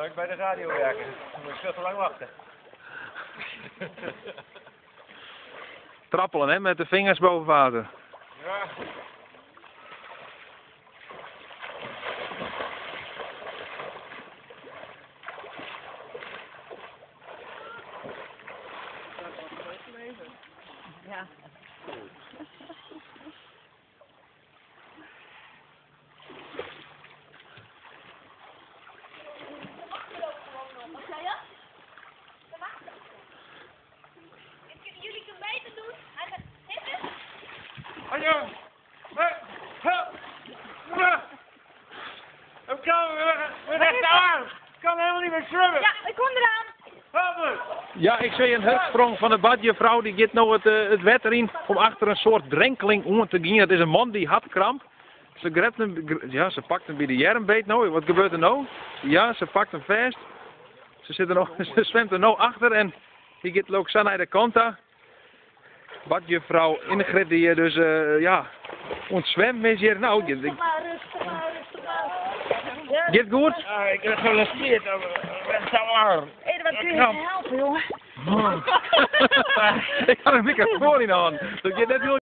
zou ik bij de radio werken. Dan moet ik veel te lang wachten. Trappelen hè, met de vingers boven water. Ja. Ja. Wat zei je? Dat mag. Jullie kunnen beter doen. Hij gaat zitten. Hallo. Ik kan mijn rechterarm. Ik kan helemaal niet meer zwemmen. Ja, ik kom eraan. Help me. Ja, ik zie een hupsprong van de badjuffrouw. Die gaat nou het wetter in om achter een soort drenkeling om te gaan. Het is een man die had kramp. Ze grept hem, ja, ze pakt hem bij de jermbeet nou. Wat gebeurt er nou? Ja, ze pakt hem vast. Ze, zit er nog, ze zwemt er nou achter en die gaat ook zo naar de kant daar. Badjuffrouw Ingrid die dus ja, ontzwemt is hier. Nou, Rustig maar, rustig maar, rustig maar. Ja, gaat goed? Ah, ik ben geblesseerd aan mijn rechterarm. Eduard, kun je me helpen, jongen? Ik had een microfoon in de hand. Dat gaat net heel